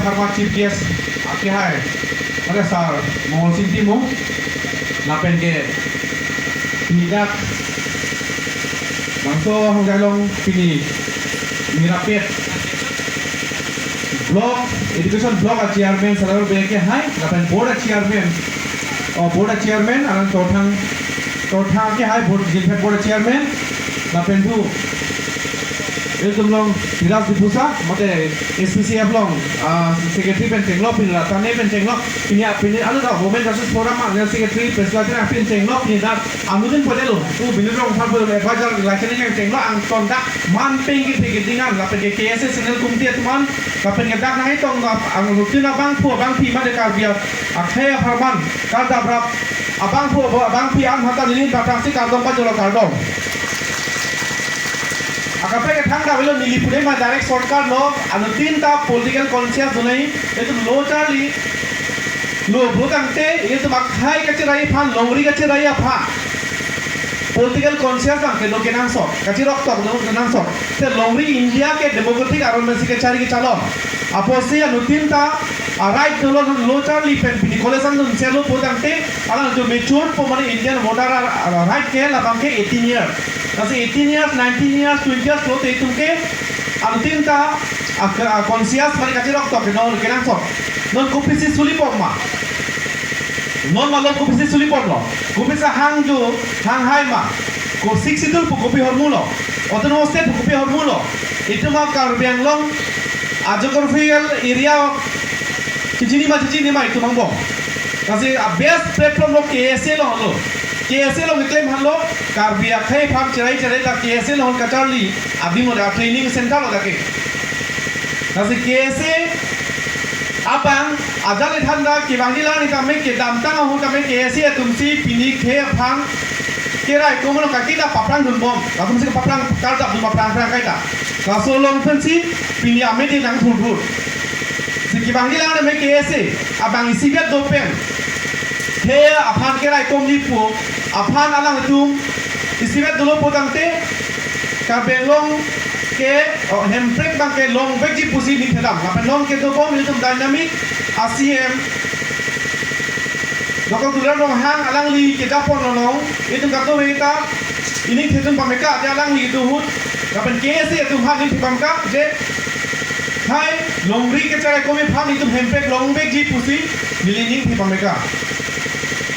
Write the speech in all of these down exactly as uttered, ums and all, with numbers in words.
Former Chief Guest akehai, mane Sir Mongolsing Timung, lapen ke pini dak bangso ahongjai along pini mirapet Block, Education Block a Chairman Sir Arun Bey akehai, lapen Board a Chairman, oh, Board a Chairman, anang Torthang, Torthang akehai Board, Jilphet Board a Chairman, lapen thu ilitum along Hiras Diphusa, mate S P C F along, ah, Secretary pen chenglo, pini Ratane pen chenglo, pini, pini anu ta Women Justice Forum a General Secretary, President pen chenglo, pini dak Anutin Patel lo, u Binod Rongphar pu advisor, election pen chenglo, angton dak man peng kephi keding an, lapen ke K S A Central Committee atum an, lapen ke dak nangketong dak, anutin abangphu abangphi mate Karbi akhei apharman, kardap rap, abangphu abangphi an hatta neli batang si kardom pajolo, kardom. Akaprek ke thangta avelo, neli pudai ma direct shortcut lo, anutin ta political conscience dunai, itum lo charli lo putangte, itum akhei kacherai aphan, longri kacherai aphan political conscience abang kedo kenangsot, kachirok tok do kenangsot. Te longri India ke democratic aron pensi kachari kachalon. Apotsi anutin ta a right dolo, lo charli pen pini college an dun selo putangte, alanglitum mature po, mane Indian voter a, a right ke labang ke eighteen years. Lasi eighteen years, nineteen years, twenty years pulote itum ke anutin ta a, a conscience mane kachirok tok kedo kenangsot. Non kopisi sulibom ma? Non malom kopisi sulibomlo? Kopisi hangjo, hanghai ma? Ko Sixth Schedule pu kopi ahormu lo? Autonomous State pu kopi ahormu lo? Itum a Karbi Anglong a geographical area chechini ma, chechini ma itum angbong? Lasi a best platform lo K S A along lo. K S A along claim han lo, Karbi akhei aphan cherai cherai ta K S A along kacharli adim lo, a training center lo dak ke. Lasi K S A abang ajat le than dak kevangji alang ni tame, kedamtang ahut tame K S A atum si pini khei aphan keraikom along kaki ta paphrang dunbom, latum si paphrang kardap dun paphrang phrang kaita. Laso along pensi pini amidi nang thurthur. Si kevangji alang tame K S A abang isivet do pen, khei aphan keraikomji pu aphan alangtum isivet dolo putangte, Karbi Anglong ke, oh, Hemprek abang ke longvekji pusi ningthedam. Lapen non kedobom itum dynamic a C M Doctor Tuliram Ronghang alangli kedapon along itum kadokave ta ningthedun pameka, ate alangli do ahut, lapen K S A atum aphan ningthedun pameka, je hai longri kacheraikomji aphan itum Hemprek longvekji pusi neli ningthedun pameka.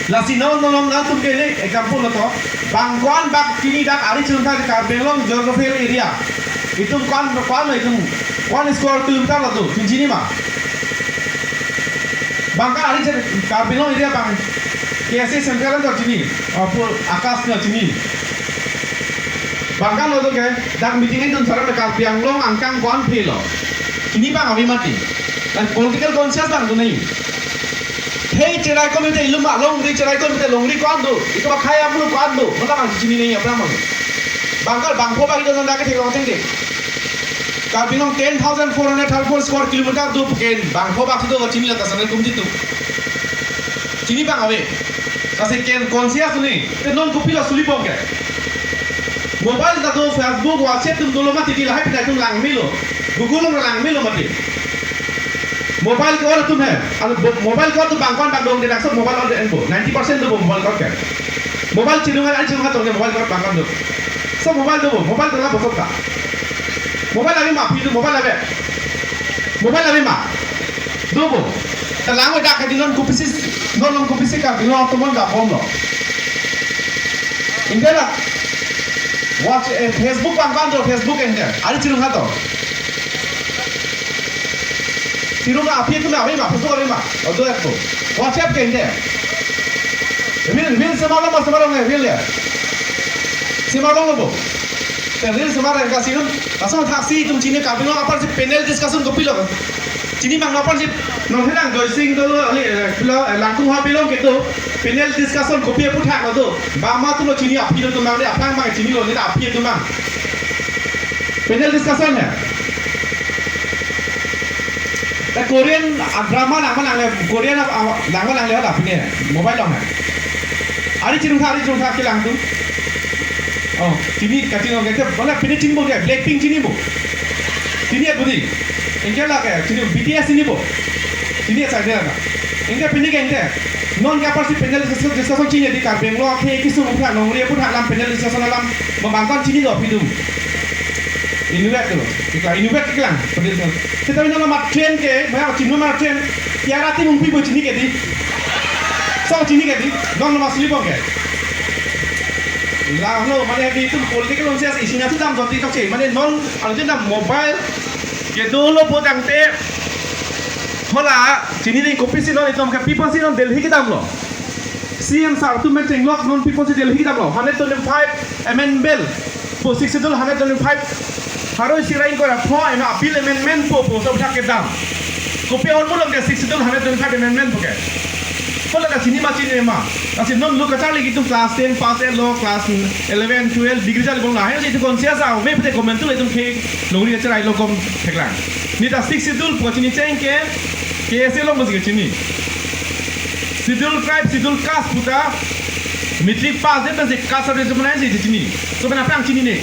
Lasi non non non nangtum ke le example lo to. Bang ko-an bak chini dak ari chirung tha Karbi Anglong geographical area? Itum ko-an, ko-an lo itum, ko-an square kilometer lo do, chinine ma? Bang ko-an ari chir-, Karbi Anglong area bang K S A Central an to chini, apor Akash lo chini. Bang ko-an lo do ke, dak meeting itum saran Karbi Anglong angkang ko-an phelo. Chini abang ave mati. Lapen political conscience abang dunai. Khei cheraikomji te iluma longri, cheraikomji te longri ko-an do, itum akhei amulu ko-an do, mata bang chinine aphrang mang. Bang ko-an bangpho bak itum dak ke theklong thengte. Karbi Anglong ten thousand four hundred thirty-four square kilometer do pu ke bangpho bak do, chinine la ta Central Committee atum. Chini abang ave. Lasi ken conscience ni, te non kopilo sulibom ke? Mobile ta do, Facebook, WhatsApp atum dolo mati, lahai pita itum langmelo. Google along langmelo mati. Mobile ke-ot atum he. Anu bo-, mobile ke-ot atum bang ko-an bak dong de, dak sob mobile ke-ot de enpo. Ninety percent do mobile ke-ot ke. Mobile chirung an, chirung an tong de mobile ke-ot bang ko-an do. Sob mobile do, mobile do la bosok ta. Mobile ave ma, aphi do mobile ave. Mobile ave ma? Dopo. Ta lang-o dak kadi non kopisi, non non kopisi Karbi Anglong atum an gabom lo. India la. Watch, eh, Facebook bang bang do, Facebook India. Ari chirung ha to. Chirung aphi atum ave ma, Facebook ave ma? O do ek to. WhatsApp ke India. Reel, reel semar lo ma, semar lo nge, reel ya. Semar lo bo. Te reel semar ka si itum, laso thaksi itum chini Karbi Anglong apar si panel discussion kopilo. Chini abang apar si, non henang Joysing do, ali, eh, pilo, eh, Langkung ha pilo kedo, panel discussion kopi aputhak lo do. Ba ma atum lo chini, aphi atum abang de, aphrang abang chinilo, ne ta aphi atum abang. Panel discussion he. Te Korean, ah, drama nang ma nangle, Korean, ah, ah, nang ma nangle la pine, mobile along he. Ari chirung tha, ari chirung tha kelang atum. Oh, chini kachirung ke, bola pine chini bo ke, Blackpink chini bo. Chini ya budi. Anke lake, chini B T S chinipo. Chini achak dia na. Anke pini ke anke. Non ke apar si panel discussion, discussion chini di Karbi Anglong akhei kesung aphuthak nongri aphuthak alam panel discussion alam. Mabangkon chini lo aphi atum. Inutvet tu. Iklang, inutvet iklang. Panel discussion. Seta non amat trend ke, maya chini amat trend. Kiara Timungpi bo chini ke di. So chini ke di. Non amat suli bong ke. Lahelo, mane di itum political conscious isi na tu dam joti chokche. Mane non, anu je dam mobile kedolo pu tangte, hala, chini dei kopisi non itum ke pi apotsi non Delhi kedamlo. C M sir atum pen chenglok non pi apotsi Delhi kedamlo. Hundred twenty-five amendment pu, Sixth Schedule hundred twenty-five. Haro isi ra ingkoi ra pho ema bill amendment pu pu so bthak kedam. Kopi amonit along ke Sixth Schedule hundred twenty-five amendment pu ke. Hala kachini ma chini ma. Lasi non lo kacharli itum class ten pass etlo, class eleven, twelve degree charli bom lahai itum conscious ave pute comment tu itum ke longri kacherai lo kom theklang. Neta Sixth Schedule pu chini cheng ke, K S A along basi kachini. Schedule tribe, Schedule caste puta matric pass det pensi caste certificate pusi chini. So pen aphrang chinine.